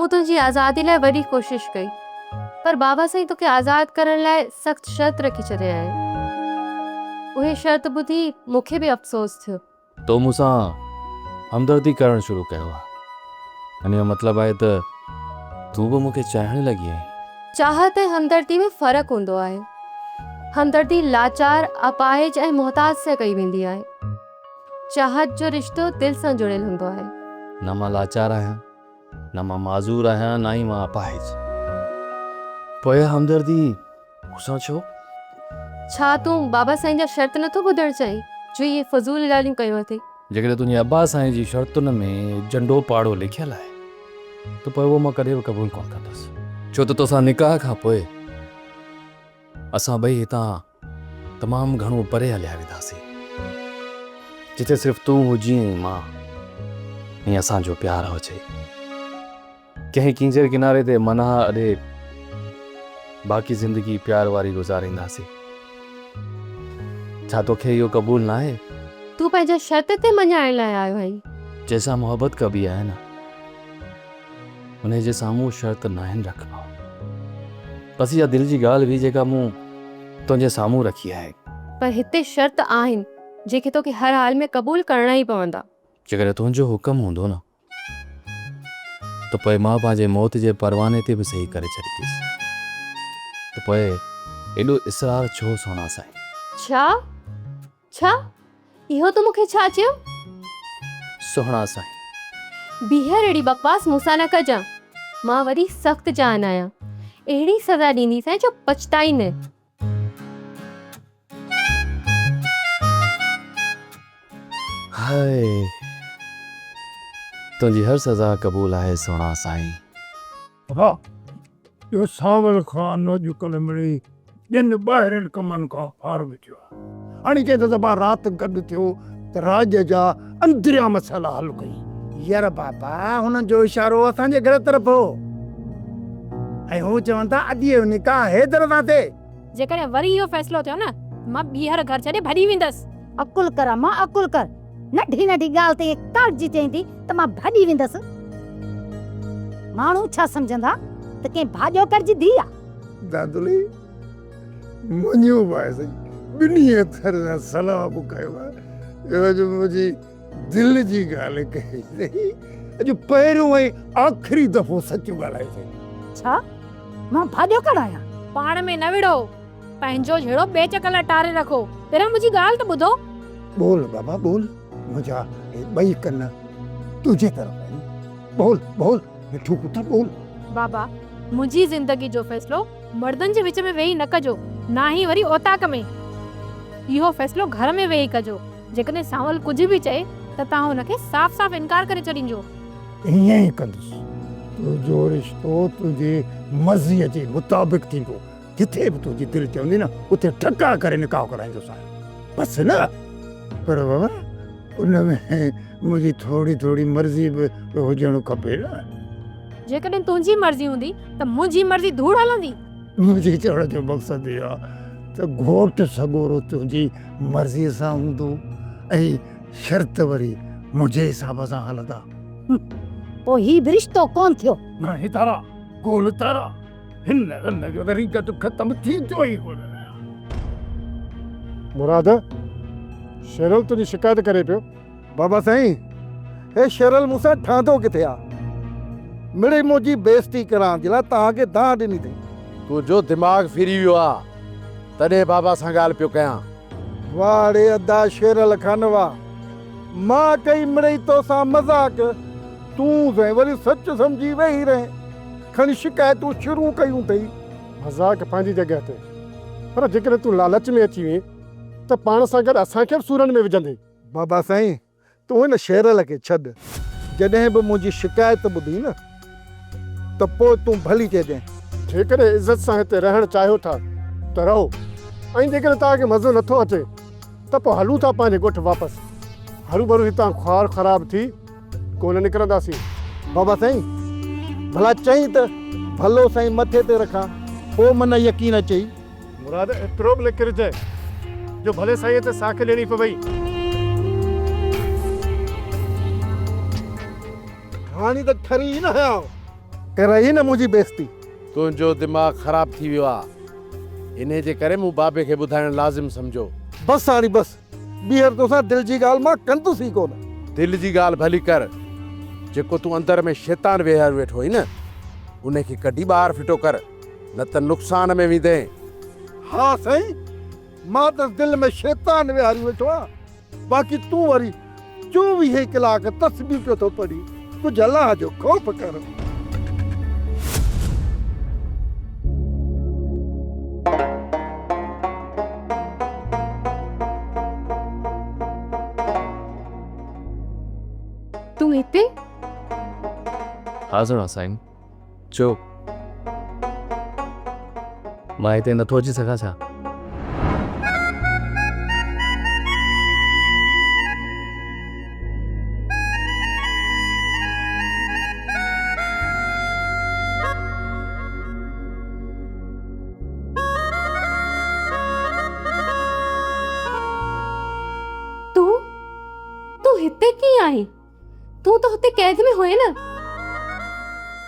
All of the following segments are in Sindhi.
مون تنهنجي آزادي لاء وڏي ڪوشش ڪئي، پر بابا سائين توکي آزاد ڪرڻ لاء سخت شرط رکي ڇڏيا آهن. اهي شرط ٻڌي مون کي به افسوس ٿيو. تو مون سان همدردي ڪرڻ شروع ڪيو آهي. ان جو مطلب آهي ته تون به مون کي چاهڻ لڳي آهين. چاهت ۽ همدردي ۾ فرق هوندو آهي. همدردي لاچار، اپاهج ۽ محتاج سان ڪئي ويندي آهي. چاهت جو رشتو دل سان جڙيل هوندو آهي. نه مان لاچار آهيان، نه مان معذور آهيان، نه ئي مان اپاهج. پوء اها همدردي مون سان ڇو؟ ڇا تون بابا سائين جا شرط نٿو ٻڌڻ چاهين، جو اهي فضول ڳالهيون ڪيون اٿئي؟ جيڪڏهن تنهنجي ابا سائين جي شرطن ۾ جنڊو پاڙو لکيل آهي ته پوء اهو مان ڪڏهن به قبول ڪونه ڪندس. ڇو ته توسان نڪاح کان پوء اسان ٻئي هتان تمام گهڻو پري هليا وينداسين، جتي صرف تون هجين ۽ مان ۽ اسان جو پيار هجي. ڪنهن ڪينجهر ڪناري تي مناهه اڏي باقي زندگي پيار واري گذارينداسين. ڇا توکي اهو قبول ناهي؟ تون پنهنجا شرط تي مڃائڻ لاء آيو آهين. جنهن سان محبت ڪبي آهي نه، انهيء جي سامهون شرط ناهن رکبا. بس اها دل جي ڳالهه هئي جيڪا مون تنهنجي سامهون رکي آهي. پر هتي شرط آهن، جيڪي توکي هر حال ۾ قبول ڪرڻا ئي پوندا. جيڪڏهن تنهنجو حڪم هوندو نه ته پوء مان پنهنجي موت جي پرواني تي به صحيح ڪري ڇڏينديس. ته پوء ايڏو اصرار ڇو سهڻا سائين؟ ڇا؟ ڇا؟ اهو تو مون کي ڇا چيو؟ سهڻا سائين. ٻيهر اهڙي بڪواس مون سان نه ڪجان. مان وري سخت جان آهيان. اهڙي سزا ڏينديسانء جو پڇتائين نه. هاء! تنهنجي هر سزا قبول آهي سهڻا سائين. ها، اهو سانول خان اڄڪلهه مڙئي ٻين ٻاهرين ڪمن کان فارغ ٿيو آهي. هاڻي چئي ٿو ته ابا رات گڏ ٿيو ته راڄ جا اندريان مسئلا حل ڪيون. ير بابا هنن جو اشارو اسان جي گهر طرف هو ۽ هو چون ٿا اديء جو نڪاح حيدر سان ٿئي. جيڪڏهن وري اهو فيصلو ٿيو نه ته مان ٻيهر گهر ڇڏي ڀڄي ويندس. عقل ڪر امان عقل ڪر. ننڍي ننڍي ڳالهه تي ائين ڪاوڙجي چئين ٿي ته مان ڀڄي ويندس. ماڻهو ڇا سمجهندا ته ڪنهن ڀاڄوڪڙ جي ڌيء آ. دادلي، مڃيو به آهي سائين، ٻنهي ٿر سان صلاح به ڪيو آهي. اهو جو منهنجي دل جي ڳالهه ڪئي اٿئي. اڄ پهريون ۽ آخري دفعو سچ ڳالهايو اٿئي. ڇا؟ مان ڀاڄوڪڙ آهيان؟ پاڻ ۾ نه وڙهو. پنهنجو جهيڙو ٻئي چڪر لاء ٽاري رکو. پهريان منهنجي ڳالهه ته ٻڌو. ٻول بابا ٻول، منهنجا هي ٻئي ڪن تنهنجي طرف آهن. ٻول ٻول مٺو پٽ ٻول. بابا منهنجي زندگي جو فيصلو مردن جي وچ ۾ ويهي نه ڪجو، نه ئي وري اوطاق ۾. اهو فيصلو گهر ۾ ويهي ڪجو. جيڪڏهن سانول ڪجهه به چئي ته توهان هن کي صاف صاف انڪار ڪري ڇڏينجو. ائين ئي ڪندس. تنهنجو رشتو تنهنجي مرضيء جي مطابق ٿيندو. جتي به تنهنجي دل چوندي نه اتي ٺڪاء ڪري نڪاح ڪرائيندوسانء. بس نه پر بابا ان ۾ منهنجي ٿوري ٿوري مرضي به هجڻ کپي نه. جيڪڏهن تنهنجي مرضي هوندي ته منهنجي مرضي ڌوڙ هلندي. منهنجي چوڻ جو مقصد اهو آهي ته گهوٽ سڳورو تنهنجي مرضيء سان هوندو ۽ شرط وري منهنجي حساب سان هلندا. پوء هي به رشتو ڪونه ٿيو. نه هي تارا گول تارا. هن رن جو وري گڏ ختم ٿيندو ئي ڪونه. مراد، شيرل تنهنجي شڪايت ڪري پيو. بابا سائين، هي شيرل مون سان ٺهندو ڪٿي آ. مڙئي منهنجي بيعزتي ڪرائڻ جي لاء توهان کي دانهن ڏني اٿئي. تنهنجو دماغ ڦري ويو آ، تڏهن بابا سان ڳالهه پيو ڪيان. واهه ڙي ادا شيرل خان واهه. مان ڪئي مڙئي توسان مذاق، تون سائين وري سچ سمجهي ويهي رهين. کڻي شڪايتون شروع ڪيون اٿئي. مذاق پنهنجي جڳهه تي، پر جيڪڏهن تون لالچ ۾ اچي وئين ته پاڻ سان گڏ اسان کي به سورن ۾ وجهندين. بابا سائين، تون هن شيرل کي ڇڏ. جڏهن به منهنجي شڪايت ٻڌين نه ته پوء تون ڀلي چئجانء. جيڪڏهن عزت سان هتي رهڻ چاهيو ٿا ته رهو ۽ جيڪڏهن توهان کي مزو نٿو اچي ته پوء هلون ٿا پنهنجي ڳوٺ واپس. هروڀرو هتان خوار خراب ٿي ڪونه نڪرنداسين. بابا سائين، ڀلا چئين ته ڀلو سائين مٿي تي رکان، پوء من يقين اچئي. مراد، ايترو به نه ڪرجانء جو ڀلي سائينء تي ساک ڏيڻي پوئي. گهاڻي ته ٺري ئي نه هيانء. ڪرائي نه منهنجي بيستي. تنهنجو دماغ خراب ٿي ويو آ. انهي جي ڪري مون بابي کي ٻڌائڻ لازم سمجهيو. بس هاڻي بس. ٻيهر توسان دل جي ڳالهه مان ڪندس ئي ڪونه. دل جي ڳالهه ڀلي ڪر. جيڪو تون اندر ۾ شيطان ويهاريو ويٺو آهين نه، انهي کي ڪڍي ٻاهر ڦٽو ڪر، نه ته نقصان ۾ ويندين. ها سائين، مان ته دل ۾ شيطان ويهاريو ويٺو آهيان. باقي تون وري چوويهه ئي ڪلاڪ تسبيح پيو ٿو پڙهين، ڪجهه الله جو خوف ڪر. تون هتي؟ حاضر آهيان سائين، چئو. مان هتي نٿو اچي سگهان ڇا؟ تون؟ تون هتي ڪيئن آئين؟ تون ته هتي قيد ۾ هئين نه؟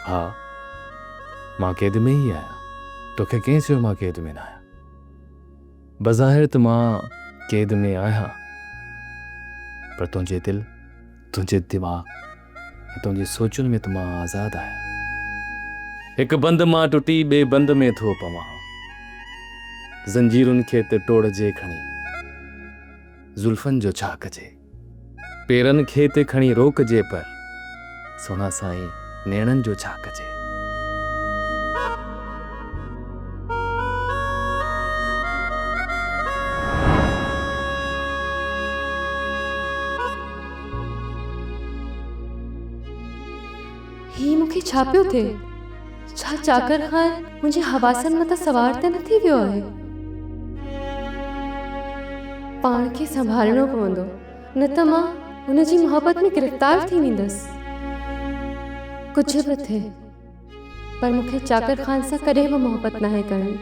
ها، مان قيد ۾ ئي آهيان. توکي ڪنهن چيو مان قيد ۾ ناهيان؟ بظاهر ته مان قيد ۾ آهيان، پر تنهنجي دل، تنهنجي دماغ ۽ تنهنجي سوچن ۾ ته مان آزاد آهيان. هڪ بند مان ٽٽي ٻئي بند ۾ ٿو پوان. زنجيرن کي ته ٽوڙجي کڻي، زلفن جو ڇا ڪجي؟ پيرن کي ته کڻي روڪجي پر سهڻا سائين نيڻن جو ڇا ڪجي؟ هي مون کي ڇا پيو ٿئي؟ ڇا چاڪر خان منهنجي حواسن مٿان سوار ته نه ٿي ويو آهي؟ پاڻ کي سنڀالڻو پوندو، نه ته مان هن جي محبت ۾ گرفتار ٿي ويندس. ڪجهه به ٿئي، پر مون کي چاڪر خان سان ڪڏهن به محبت ناهي ڪرڻي،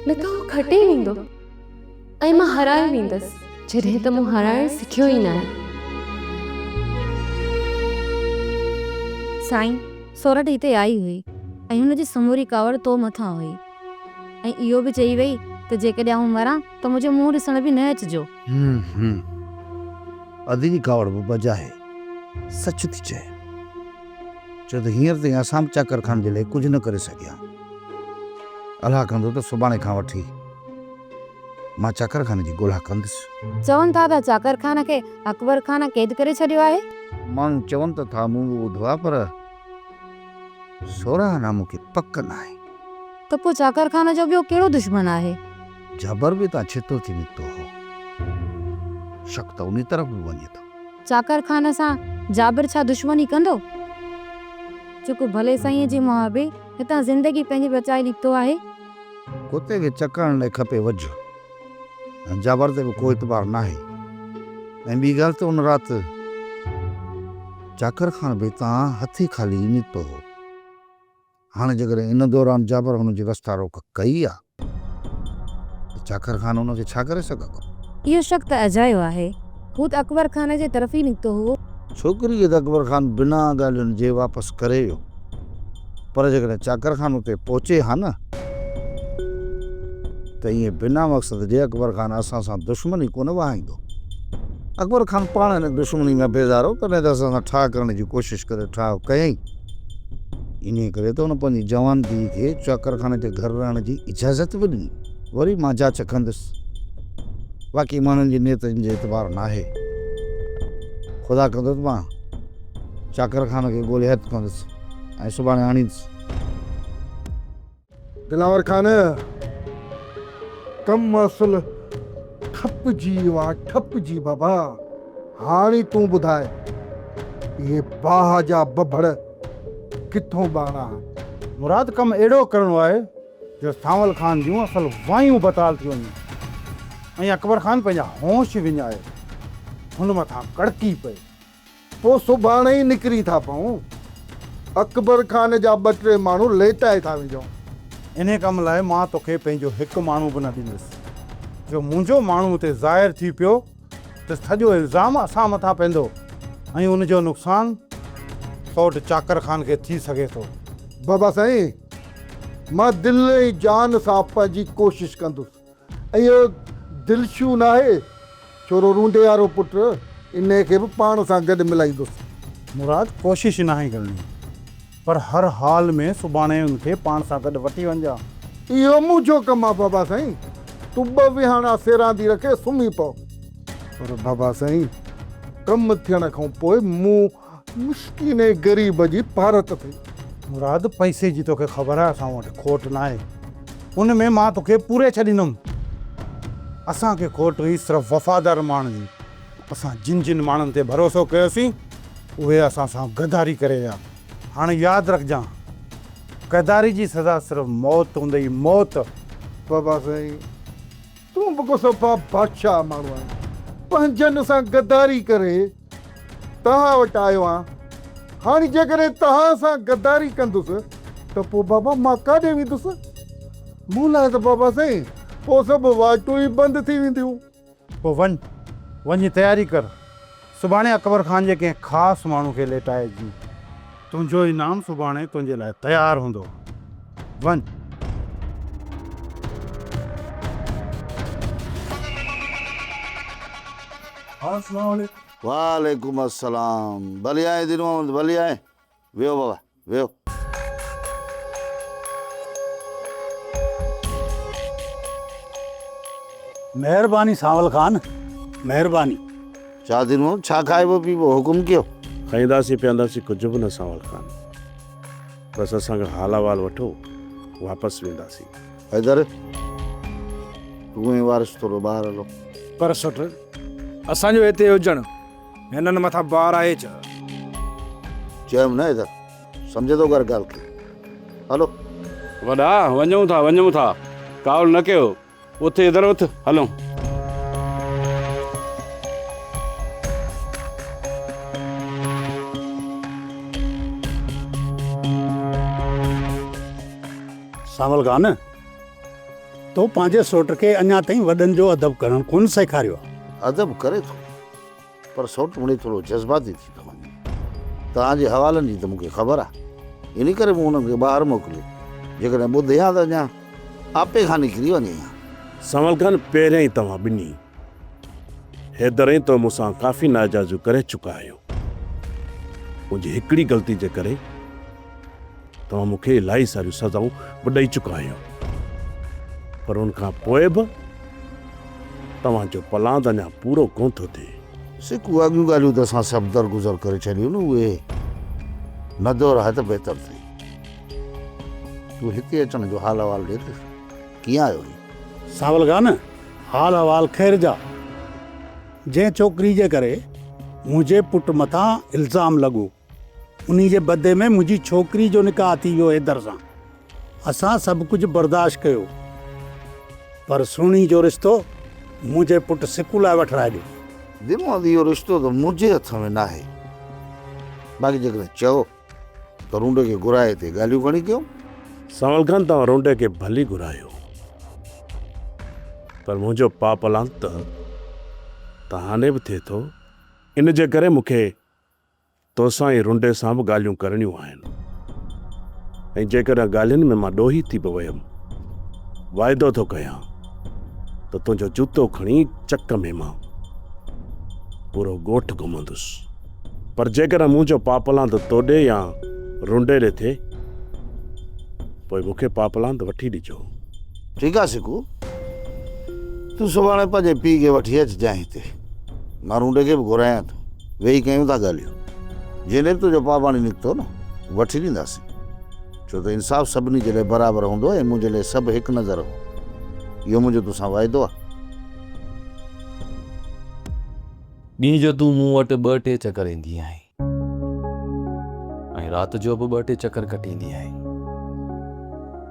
نه ته هو کٽي ويندو. ۽ مان هارائي ويندس. جڏهن ته مون هارائڻ سکيو ئي ناهي. سائين، سورٺ هتي آئي هئي ۽ هن جي سموري ڪاوڙ تو مٿان هئي ۽ اهو به چئي وئي ته جيڪڏهن آئون مران ته منهنجو منهن ڏسڻ به نه اچجو. هم هم. ادي جي ڪاوڙ به بجا آهي. سچ ٿي چئي. ڇو ته هينئر تائين اسان به چاڪر خان جي لاء ڪجهه نه ڪري سگهيا. الله ڪندو ته سڀاڻي کان وٺي مان چاڪر خان جي ڳولا ڪندس. چون ٿا ته چاڪر خان کي اڪبر خان قيد ڪري ڇڏيو آهي. ماڻهو چون ته ٿا مون به ٻڌو آهي پر سورهن آنا مون کي پڪ ناهي. ته پوء چاڪر خان جو ٻيو ڪهڙو دشمن آهي؟ جابر به تان ڇتو ٿي نڪتو هو. شڪ ته انهي طرف به وڃي ٿو. چاڪر خان سان جابر ڇا دشمني ڪندو؟ جيڪو ڀلي سائينء جي محابي هتان زندگي پنهنجي بچائي نڪتو آهي. ڪتي کي چڪڻ لاء کپي وجهه ۽ جابر تي به ڪو اعتبار ناهي ۽ ٻي ڳالهه ته ان رات چاڪر خان به هتان هٿي خالي ئي نڪتو هو. هاڻي جيڪڏهن ان دوران جابر هن جي رستا روڪ ڪئي آ ته چاڪر خان ان کي ڇا ڪري سگهندو؟ اهو شڪ ته اجايو آهي. هو ته اڪبر خان جي طرف ئي نڪتو هئو. ڇوڪري کي ته اڪبر خان بنا ڳالهين جي واپس ڪري ويو، پر جيڪڏهن چاڪر خان اتي پهچي ها نه ته ائين بنا مقصد جي اڪبر خان اسان سان دشمني ڪونه وهائيندو. اڪبر خان پاڻ هن دشمني مان بيزار هو، تڏهن ته اسان سان ٺاهه ڪرڻ جي ڪوشش ڪري ٺاهه ڪيائين. انهيء ڪري ته هن پنهنجي جوان ڌيء کي چاڪر خان جي گهر رهڻ جي اجازت به ڏني. وري مان جاچ ڪندس. باقي ماڻهن جي نيتن جو اعتبار ناهي. خدا ڪندو ته مان چاڪر خان کي ڳولي هٿ ڪندس ۽ سڀاڻي آڻيندس. دلاور خان، ڪم اصل ٺپجي ويو آ، ٺپجي بابا. هاڻي تون ٻڌاء، اهي باهه جا ڀڀڙ ڪٿون ٻاڻا؟ مراد ڪم اهڙو ڪرڻو آهي جو سانول خان جون اصل وايون بتال ٿي وڃن ۽ اڪبر خان پنهنجا هوش وڃائي هن مٿان ڪڙڪي پئي. پوء سڀاڻي ئي نڪري ٿا پئون. اڪبر خان جا ٻه ٽي ماڻهو ليٽائي ٿا وجهون. انهيء ڪم لاء مان توکي پنهنجو هڪ ماڻهو به نه ڏيندس. جو منهنجو ماڻهو اتي ظاهر ٿي پيو ته سڄو الزام اسان مٿان پوندو ۽ ان جو نقصان سئوٽ چاڪر خان کي ٿي سگهي ٿو. بابا سائين، مان دل ۽ جان سان پنهنجي ڪوشش ڪندس ۽ اهو دلشو ناهي، ڇورو رونڊي وارو پٽ، انهي کي به پاڻ سان گڏ ملائيندس. مراد، ڪوشش ناهي ڪرڻي، پر هر حال ۾ سڀاڻي ان کي پاڻ سان گڏ وٺي وڃجان. اهو منهنجو ڪم آ بابا سائين، تون ٻه ويهاڻا سيراندي رکي سمهي پئو. پر بابا سائين، ڪم ٿيڻ کان پوء مون مسڪين ۽ غريب جي پارت اٿئي. مراد، پئسي جي توکي خبر آهي اسان وٽ کوٽ ناهي، ان ۾ مان توکي پوري ڇڏيندم. اسان کي کوٽ هئي صرف وفادار ماڻهن جي. اسان جن جن ماڻهن تي ڀروسو ڪيوسين، اهي اسان سان غداري ڪري ويا. هاڻي ياد رکجان، غداري جي سزا صرف موت هوندئي، موت! بابا سائين، تون به ڪو صفا بادشاهه ماڻهو آهين. پنهنجن سان غداري ڪري توهان وٽ آيو آهيان. هاڻي جيڪڏهن توهان سان غداري ڪندس ته پوء بابا مان ڪاڏي ويندس؟ مون لاء ته بابا سائين پوء سڀ واٽون ئي بند ٿي وينديون. پوء وڃ، وڃي تياري ڪر. سڀاڻي اڪبر خان جي ڪنهن خاص ماڻهو کي ليٽائي اچجي. تنهنجو انعام سڀاڻي تنهنجي لاء تيار هوندو. وڃ. وعليڪم السلام ڀلي آئين دين محمد ڀلي آئين ويهو بابا ويهو. مهرباني سانول خان مهرباني. ڇا دين محمد ڇا کائبو پيبو حڪم ڪيو. کائينداسين پيئنداسين ڪجهه به نه سانول خان بس اسان کان حال احوال وٺو واپس وينداسين. حيدر تون ۽ وارث ٿورو ٻاهر هلو. پر سوٽ اسان جو هتي هجڻ هنن مٿان بار آهي ڇا؟ چيم نه حيدر سمجهه ٿو ڪر ڳالهه کي هلو. وڏا وڃون ٿا وڃون ٿا ڪاوڙ نه ڪيو اٿ حيدر اٿ هلون. سانول خان تو پنهنجي سوٽ کي اڃا تائين وڏن جو ادب ڪرڻ ڪونه سيکاريو آهي. ادب ڪري ٿو پر سوٽ مڙئي ٿورو جذباتي ٿي ٿو وڃي. توهان جي حوالن جي ته مون کي خبر آهي. انهي ڪري مون هنن کي ٻاهر موڪليو. جيڪڏهن ٻڌي ها ته اڃا آپي کان نڪري وڃي ها. سانول خان پهريائين توهان ٻنهي، حيدر ۽ تو مون سان ڪافي ناجائزيون ڪري چڪا آهيو. منهنجي هڪڙي غلطي جي ڪري توهان مون کي الاهي ساريون سزائون به ڏئي چڪا آهيو. پر ان کان پوء به توهان جو پلاند اڃا پورو ڪونه ٿو ٿئي. سڪو اڳيون ڳالهيون ته اسان سڀ درگذر ڪري ڇڏيون نه اهي نه دهرائي ته بهتر ٿئي. تون هتي اچڻ جو حال احوال ڏي ته ڪيئن آيو آهين؟ سانول خان، حال احوال خير جا. جنهن ڇوڪري جي ڪري منهنجي پٽ مٿان الزام لڳو. انهي جي بدلي ۾ منهنجي ڇوڪري جو نڪاح ٿي ويو حيدر سان. اسان سڀ ڪجهه برداشت ڪيو پر سهڻي جو رشتو منهنجي پٽ سڪو لاء وٺرائي ڏيو. دماغ اهو رشتو ته منهنجي هٿ ۾ ناهي. باقي جيڪڏهن چئو ته رونڊي کي گهرائي هتي ڳالهيون کڻي ڪيون. سانول خان توهان رونڊي کي ڀلي گهرايو پر منهنجو پاپلان ته تهاني به ٿئي ٿو. ان جي ڪري مون کي توسان ۽ رنڊي سان به ڳالهيون ڪرڻيون آهن ۽ جيڪڏهن ڳالهين ۾ مان ڏوهي ٿي به ويم، واعدو ٿو ڪيان ته تنهنجو جوتو کڻي چڪ ۾ مان پورو ڳوٺ گهمندس. پر جيڪڏهن منهنجو پاپلاند توڏي يا رنڊي ڏي ٿئي، پوء مون کي پاپلاند وٺي ڏجو. ٺيڪ آ سڪو، تون سڀاڻي پنهنجي پيء کي وٺي اچجانء هتي. مان رونڊي کي به گهرايان ٿو. ويهي ڪيون ٿا ڳالهيون. جنهن ڏي به تنهنجو پاٻاڻي نڪتو نه، وٺي ڏينداسين. ڇو ته انصاف سڀني جي لاء برابر هوندو ۽ منهنجي لاء سڀ هڪ نظر هو. اهو منهنجو توسان واعدو آ. ڏينهن جو تون مون وٽ ٻه ٽي چڪر ايندي آهين ۽ رات جو به ٻه ٽي چڪر ڪٽيندي آهين.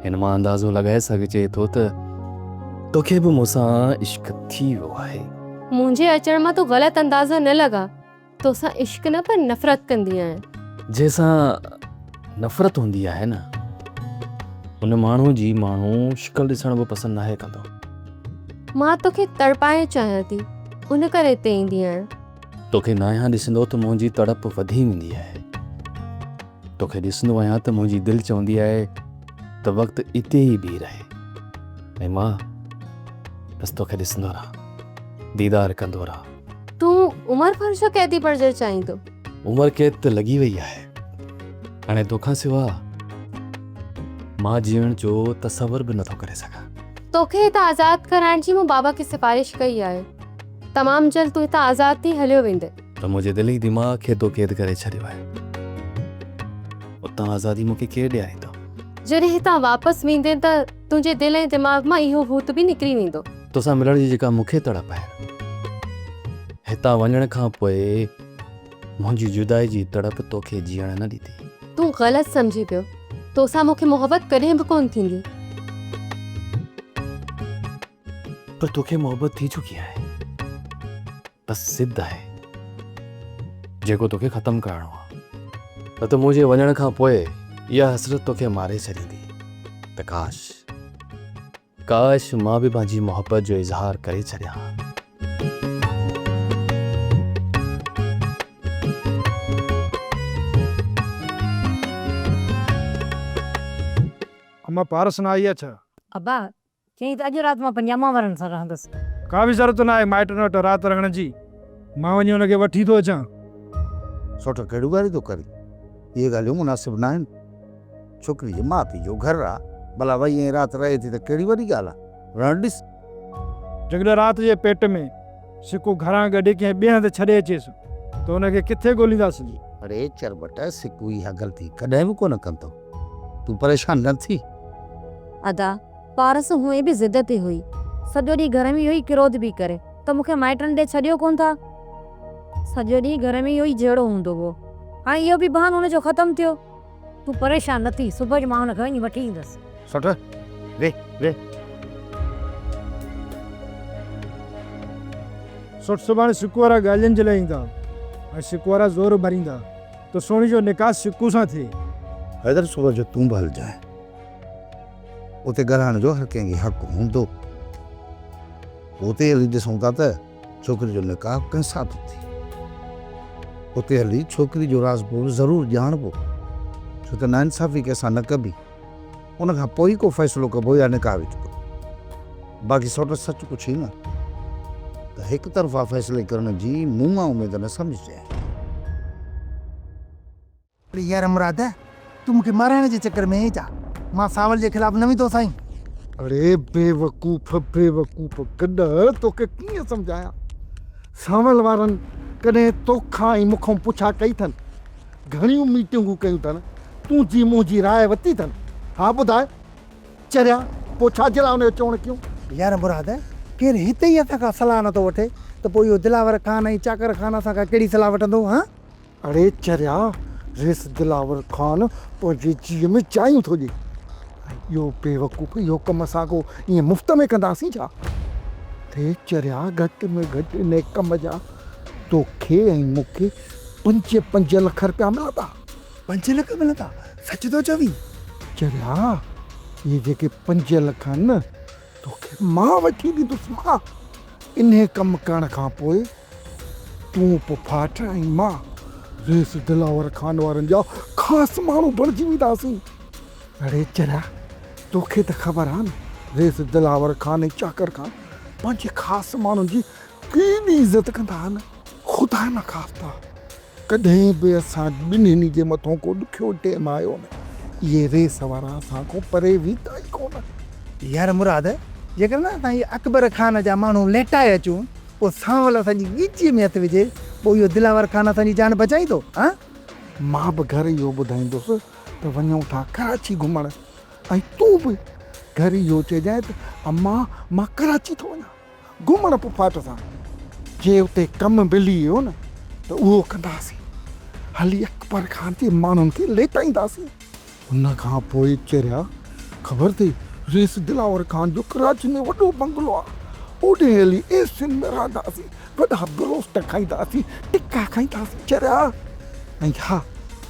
هن مان اندازو لڳائي سگهجي ٿو ته توکي به مون سان عشق ٿي ويو آهي. منهنجي اچڻ مان تون غلط اندازو نه لڳاء. توسان عشق نه پر نفرت ڪندي آهيان. جنهن سان نفرت هوندي آهي نه، ان ماڻهو جي ماڻهو شڪل ڏسڻ به پسند ناهي ڪندو. مان توکي تڙپائڻ چاهيان ٿي، ان ڪري هتي ايندي آهيان. توکي ناهيان ڏسندو ته منهنجي تڙپ وڌي ويندي آهي. توکي ڏسندو آهيان ته منهنجي دل چوندي آهي ته وقت اتي ئي بيهي رهي ۽ مان بس توکي ڏسندو رهان، ديدار ڪندو رهان. تون عمر ڀر جو قيدي بڻجڻ چاهين ٿو؟ عمر قيد ته لڳي وئي آهي. هاڻي توکان سوا مان جيئڻ جو تصور به نٿو ڪري سگهان. توکي هتان آزاد ڪرائڻ جي مون بابا کي سفارش ڪئي آهي. تمام جلد تون هتان آزاد ٿي هليو ويندين. ته منهنجي دل ۽ دماغ کي تو قيد ڪري ڇڏيو آهي. اتان آزادي مون کي ڪير ڏياريندو؟ جڏهن هتان واپس ويندين ته تنهنجي دل ۽ دماغ مان اهو ڀوت به نڪري ويندو. توسان ملڻ جي جيڪا مون کي تڙپ آهي، هتان وڃڻ کان پوء منهنجي جدائي جي تڙپ توکي جيئڻ نه ڏيندي. تون غلط سمجهين پيو. توسان مون کي محبت ڪڏهن به ڪونه ٿيندي. پر توکي محبت ٿي چڪي آهي. بس ضد آهي جيڪو توکي ختم ڪرڻو آهي. نه ته منهنجي وڃڻ کان پوء اها حسرت توکي ماري ڇڏيندي ته ڪاش ڪاش مان به پنهنجي محبت جو اظهار ڪري ڇڏيان ها. امان پارس نه آئي آ ڇا؟ ابا چيائين ته اڄ رات مان پنهنجي امان وارن سان رهندس. ڪا به ضرورت ناهي مائٽن وٽ رات رهڻ جي، مان وڃي ان کي وٺي ٿو اچان. سوٽ ڪهڙيون ڳالهيون ٿو ڪرين، اهي ڳالهيون مناسب ناهن. ڇوڪري جي ماء پيء جو گهر آ، ڀلا وئي ۽ رات رهي ٿي ته ڪهڙي وڏي ڳالهه آ، رهڻ ڏس. جيڪڏهن رات جي پيٽ ۾ سڪو گهران ڪڍي ڪنهن ٻئي هنڌ ڇڏي اچيس ته ان کي ڪٿي ڳولينداسين؟ اڙي چرٻٽ، سڪو اها غلطي ڪڏهن به ڪونه ڪندو، تون پريشان نه ٿي. ادا، پارس هونئن به ضد تي هئي. سڄو ڏينهن گهر ۾ اهو ئي ڪروڌ پئي ڪري ته مون کي مائٽن ڏي ڇڏيو ڪونه ٿا. سڄو ڏينهن گهر ۾ اهو ئي جهيڙو هوندو هو. هاڻي اهو به بهانو هن جو ختم ٿيو. تون پريشان نه ٿي، صبح جو مان هن کي وڃي وٺي ايندس. سوٽ، ويهه، ويهه. سوٽ، سڀاڻي سڪو وارا ڳالهين جي لاء ايندا ۽ سڪو وارا زور ڀريندا ته سهڻي جو نڪاح سڪو سان ٿئي. حيدر، صبح جو تون به هلجانء. اتي ڳالهائڻ جو هر ڪنهن کي حق هوندو. اتي هلي ڏسون ٿا ته ڇوڪري جو نڪاح ڪنهن سان ٿو ٿئي. اتي هلي ڇوڪري جو راضپو به ضرور ڄاڻبو. ڇو ته ناانصافي ڪنهن سان نه ڪبي. ان کان پوء ئي ڪو فيصلو ڪبو يا نڪاح وجهبو. باقي سوٽ سچ پڇين نه ته هڪ طرفا فيصلي ڪرڻ جي مون مان اميد نه سمجهجانء. اڙي يار مراد، تون مون کي مارائڻ جي چڪر ۾ آهين ڇا؟ مان سانول جي خلاف نه ويندو سائين. اڙي بيوقوف بيوقوف گڏهه توکي ڪيئن سمجهايان. سانول وارن ڪڏهن توکان ۽ مون کان پڇا ڪئي اٿن؟ گهڻيون ميٽنگون ڪيون اٿن، تنهنجي منهنجي راء ورتي اٿن؟ ها ٻڌاء چريا، پوء ڇا جي لاء ان جو چوڻ ڪيون؟ يار مراد، ڪير هتي ئي اسان کان صلاح نٿو وٺي ته پوء اهو دلاور خان ۽ چاڪر خان اسان کان ڪهڙي صلاح وٺندو هان؟ اڙي چريا، ريس دلاور خان پنهنجي جيء ۾ جايون ٿو ڏئي ۽ اهو بيوقوف اهو ڪم اسان ڪو ائين مفت ۾ ڪنداسين ڇا؟ اڙي چريا، گهٽ ۾ گهٽ انهي ڪم جا توکي ۽ مون کي پنج پنج لک رپيا ملندا. پنج لک ملندا؟ سچ ٿو چوين؟ چريا، اهي جيڪي پنج لک آهن نه، توکي مان وٺي ڏيندس مان. انهي ڪم ڪرڻ کان پوء تون پڦاٽ ۽ مان رئيس دلاور خان وارن جا خاص ماڻهو بڻجي وينداسين. اڙي چريا، توکي ته خبر آ نه رئيس دلاور خان ۽ چاڪر خان پنهنجي خاص ماڻهن جي ڪيڏي عزت ڪندا آهن. خدا نخواسته ڪڏهن به اسان ٻنهين جي مٿون ڪو ڏکيو ٽيم آيو نه، اهي ريس وارا اسان کان پري ويندا ئي ڪونه. يار مراد، جيڪڏهن نه اسان اهي اڪبر خان جا ماڻهو ليٽائي اچون، پوء سانول اسان جي ڳچيء ۾ هٿ وجهي، پوء اهو دلاور خان اسان جي جان بچائيندو، هان؟ مان به گهر اهو ٻڌائيندس ته وڃون ٿا ڪراچي گهمڻ ۽ تون به گهر اهو چئجانء ته امان مان ڪراچي ٿو وڃان. گهمڻ پڦاٽ سان جي اتي ڪم ملي ويو نه ته اهو ڪنداسين. هلي اڪبر خان جي ماڻهن کي ليٽائينداسين. ان کان پوء چريا خبر اٿئي رئيس دلاور خان جو ڪراچي ۾ وڏو بنگلو آ. اوڏي هلي اي سين ۾ رهنداسين. وڏا بروسٽ کائينداسين، ٽڪا کائينداسين چريا. ۽ ها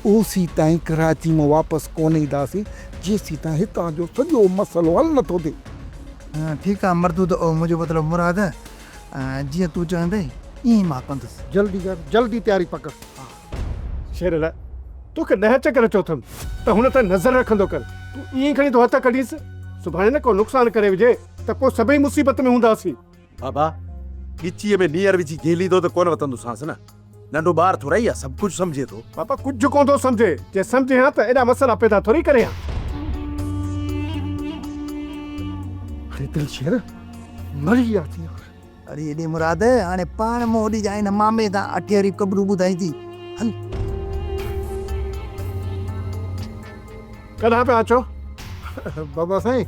اوسيتائين ڪراچي مان واپس ڪونه اينداسين جيسيتائين هتان جو سڄو مسئلو حل نٿو ٿئي. ٺيڪ آ مردود او منهنجو مطلب مراد جيئن تون چوندين ائين ئي مان ڪندس. جلدي ڪر جلدي تياري پڪڙ. شيرل توکي ڏهه چڪر چيو اٿم ته هن تي نظر رکندو ڪر. تون ائين کڻي ٿو هٿ ڪڍينس، سڀاڻي نه ڪو نقصان ڪري وجهي ته پوء سڀئي مصيبت ۾ هونداسين. بابا، ڳچيء ۾ نيئر وجهي گهليندو ته ڪونه وتندوسانس نه. ننڍو ٻار ٿورائي آ، سڀ ڪجهه سمجهي ٿو. بابا، ڪجهه ڪونه ٿو سمجهي. جي سمجهي ها ته ايڏا مسئلا پيدا ٿوري ڪري ها. اڙي دلشير، مري وياسين يار. اڙي ايڏي مراد، هاڻي پاڻ منهن ڏجانء هن مامي تان اٺيري قبرون ٻڌائين ٿي. هل. ڪڏهن پيا اچو؟ بابا سائين،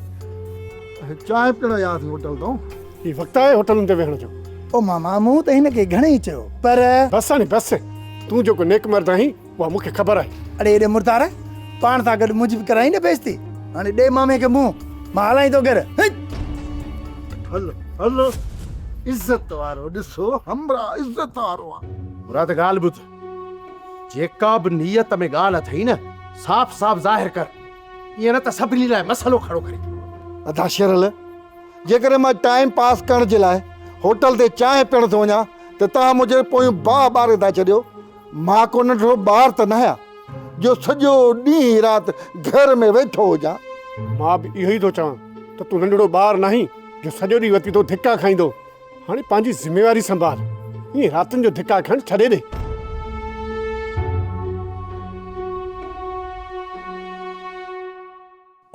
چانهه پيئڻ وياسين هوٽل تان. هي وقت آهي هوٽلن تي ويهڻ جو. او ماما، مون ته هن کي گهڻئي چيو، پر. بس هاڻي بس، تون جيڪو نيڪ مرد آهين، اها مون کي خبر آهي. اڙي ايڏي مردار، پاڻ سان گڏ منهنجي به ڪرائين نه بيعزتي. هاڻي ڏي مامي کي منهن، مان هلائين ٿو گهر. هت. هل هل، عزت وارو ڏسو، همراهه عزت وارو آ. مراد ڳالهه ٻڌ، جيڪا به نيت ۾ ڳالهه اٿئي نه، صاف صاف ظاهر ڪر، ائين نه ته سڀني لاء مسئلو کڙو ڪرين. ادا شيرل، جيڪڏهن مان ٽائيم پاس ڪرڻ جي لاء هوٽل تي چانهه پيئڻ ٿو وڃان ته توهان منهنجي پويون باهه ٻاري ٿا ڇڏيو. مان ڪو ننڍڙو ٻار ته ناهيان جو سڄو ڏينهن رات گهر ۾ ويٺو هجان. مان به اهو ئي ٿو چوان ته تون ننڍڙو ٻار ناهين جو سڄو ڏينهن وتي ٿو ڌڪا کائيندو. هاڻي پنهنجي ذميواري سنڀال. ائين راتين جو ڌڪا کائڻ ڇڏي ڏي.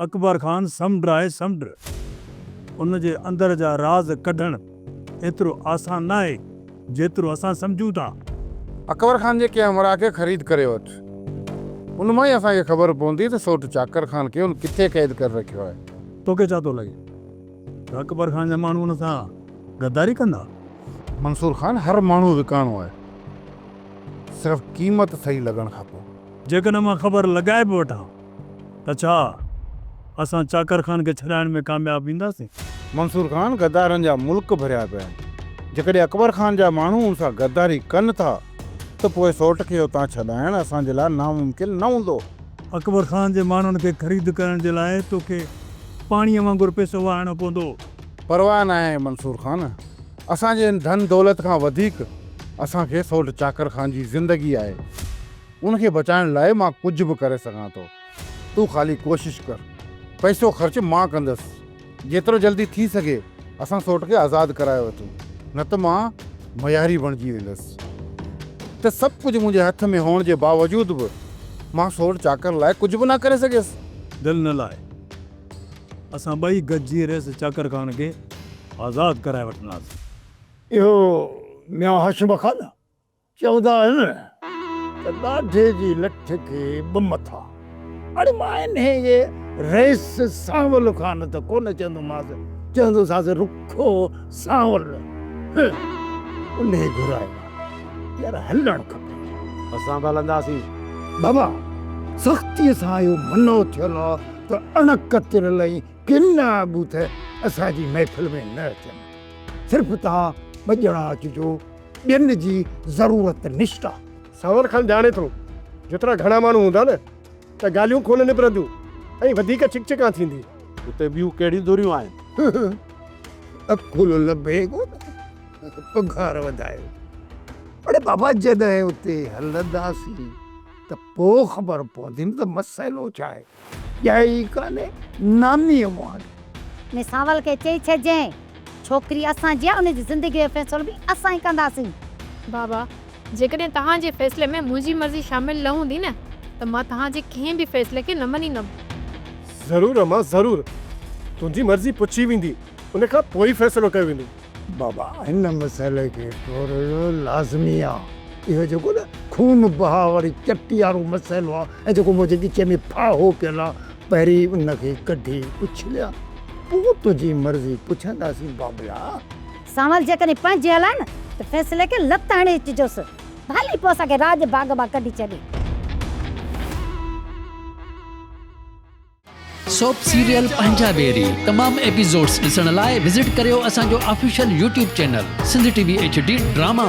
اڪبر خان سمنڊ آهي سمنڊ. ان جي اندر جا راز ڪڍڻ ايترو آسان ناهي جيترو اسان سمجهون ٿا. اڪبر خان جي ڪنهن همراهه کي خريد ڪري وٺ. ان مان ئي اسان کي خبر پوندي ته سوٽ چاڪر خان کي ان ڪٿي قيد ڪري رکيو آهي. توکي ڇا ٿو لڳي ته اڪبر خان جا ماڻهو ان سان غداري ڪندا؟ منصور خان هر ماڻهو وڪاڻو آهي. صرف قيمت صحيح لڳڻ کپو. جيڪڏهن مان خبر لڳائي به وٺان ته ڇا اسان چاڪر خان کي ڇڏائڻ ۾ ڪامياب وينداسين؟ منصور خان غدارن جا ملڪ ڀريا پيا آهن. جيڪڏهن اڪبر خان جا ماڻهو ان سان غداري ڪن ٿا ته پوء سوٽ کي اتان ڇڏائڻ اسان جي لاء ناممڪن نه هوندو. اڪبر خان جي ماڻهن کي خريد ڪرڻ جي لاء توکي پاڻيء وانگر پئسو وهائڻو پوندو. پرواهه ناهي منصور خان، اسان جي ان ڌن دولت کان وڌيڪ اسان کي سوٽ چاڪر خان جي زندگي آهي. ان کي بچائڻ لاء مان ڪجهه به ڪري سگهان ٿو. تون خالي ڪوشش ڪر. پئسو خرچ مان ڪندس. جيترو جلدي ٿي سگهي اسان سوٽ کي آزاد ڪرائي وٺون. نه ته مان مياري بڻجي ويندس. ته سڀ ڪجهه منهنجي هٿ ۾ هئڻ جي باوجود به مان سوٽ چاڪر لاء ڪجهه به نه ڪري سگهيس. دل نه لاء. اسان ٻئي گڏجي ريس چاڪر خان کي آزاد ڪرائي وٺنداسين. اهو ميان هاشم خان چوندا آهن ته ڏاڍي جي لٺ کي ٻه مٿا. اڙي مان انهيء جي رئيس سانول خان ته ڪونه چوندومانس، چوندوسانس رکو سانول. انهيء گهرايو آهي. يار هلڻ کپي. اسان به هلنداسين. بابا سختيء سان اهو منع ٿيل آ ته اڻ ڪتريل ۽ ڪنا ٻوٿ اسان جي محفل ۾ نه اچن. صرف توهان ٻه ڄڻا اچجو. ٻين جي ضرورت نشتا. سانول خان ڄاڻي ٿو جيترا گهڻا ماڻهو هوندا نه ته ڳالهيون ڪونه نبرنديون ۽ وڌيڪ چڪ چڪان ٿيندي. اتي ٻيون ڪهڙيون ڌريون آهن؟ عقل لڀي ڪونه پگهار وڌايو. اڙي بابا جڏهن اتي هلنداسين ته پوء خبر پوندي نه ته مسئلو ڇا آهي. ڄائي ئي ڪانهي نانيء مهاڏي. ۾ سانول کي چئي ڇڏجانء، ڇوڪري اسان جي آ، ان جي زندگيء جو فيصلو به اسان ئي ڪنداسين. بابا، جيڪڏهن توهان جي فيصلي ۾ منهنجي مرضي شامل نه هوندي نه ته مان توهان جي ڪنهن به فيصلي کي نه مڃيندم. ضرور امان ضرور، تنهنجي مرضي پڇي ويندي، ان کان پوء ئي فيصلو ڪيو ويندو. بابا هن مسئلي کي ٽوڙڻ لازمي آ. اهو جيڪو نه خون بها واري چٽي وارو مسئلو آ ۽ جيڪو منهنجي ڳچي ۾ ڦاهو پيل آ، پهرين ان کي ڪڍي اڇليان، پوء تنهنجي مرضي پڇنداسين بابلا. سانول جيڪڏهن پنهنجي هلائي نه ته فيصلي کي لت هڻي اچجوس، ڀلي پوء اسان کي راڄ ڀاڳ مان ڪڍي ڇڏي. سوپ سيريل پنهنجا ويري تمام ايپيسوڊس ڏسڻ لاء وزٽ ڪريو اسان جو official YouTube channel Sindh T V H D drama.